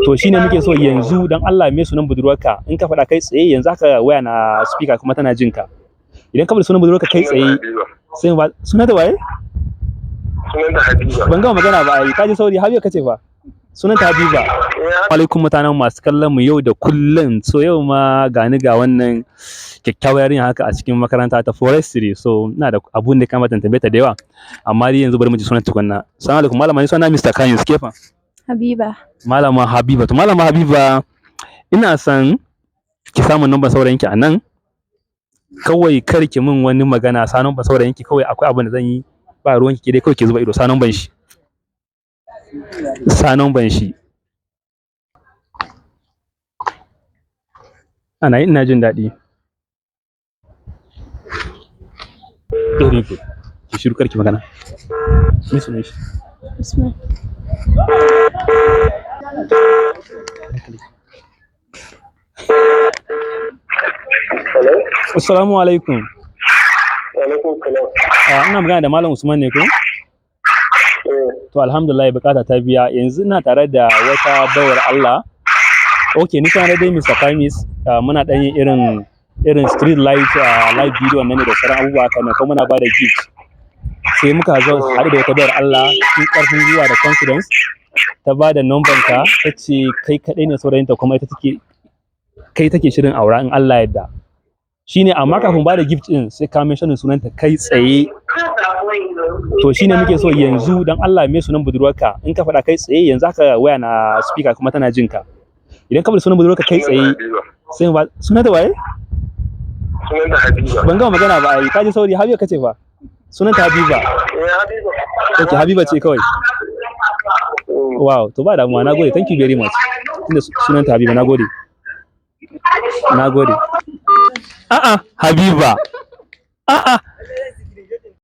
To shine muke so yanzu, dan Allah, me sunan budurwarka? In ka faɗa kai tsaye yanzu haka, waya na speaker kuma tana jin ka. Idan ka faɗi sunan budurwarka kai tsaye, sai mu ba sunan ta. Waye? Sunan ta Habiba. Ban gama magana ba ai, ka ji sauri. Habiba kace fa? Sunan ta Habiba. Alaikum mutanen masu kallon mu yau da kullun. So yau ma gani ga wannan kyakkyawar yarinya haka a cikin makaranta ta forestry. So ina da abun da kamata in tambaye ta da yawa, amma dai yanzu bari mu ji sunan tukunna. Assalamu alaikum malama, ni suna Mr. Kanyus Kefa. Habiba. Malama Habiba. To malama Habiba, ina son ki samu number saurayinki a nan. Kawai kar ki min wani magana, sa number saurayinki kawai. Akwai abin da zan yi, ba ruwanki, ke dai kawai ki zuba ido. Sa number shi, sa number shi. Ana ina jin daɗi. Very good. Ki shiru, kar ki magana. Me sunan shi? Usman. Hello? Assalamu alaikum. Wa alaikum salam. Ah, ina magana da Malam Usman ne ko? Eh. To alhamdulillah, bukata ta biya. Yanzu ina tare da wata baiwar Allah. Okay, ni kana dai Mr. Kamis, muna dan yin irin street light, live video nan ne da sauran abubuwa haka ne, kuma muna ba da gift. Sai muka zo haɗu da wata baiwar Allah cikin ƙarfin gwiwa da confidence, ta ba da number ka, ta ce kai kaɗai ne saurayinta, kuma ita take kai take shirin aura in Allah yadda. Shine, amma kafin ba da gift din, sai ka mention sunanta kai tsaye. To shine muke so yanzu, dan Allah, me sunan budurwarka? In ka faɗa kai tsaye yanzu haka, waya na speaker kuma tana jin ka. Idan ka faɗi sunan budurwarka kai tsaye, sai mu ba sunan ta. Waye? Sunan ta Habiba. Ban gama magana ba ai, ka ji sauri. Habiba kace fa? Sunan ta Habiba. Eh, Habiba. Okay, Habiba ce kawai. Wow, to ba damuwa, nagode, thank you very much. Tunda sunan ta Habiba, nagode, nagode. A'a, Habiba, a'a.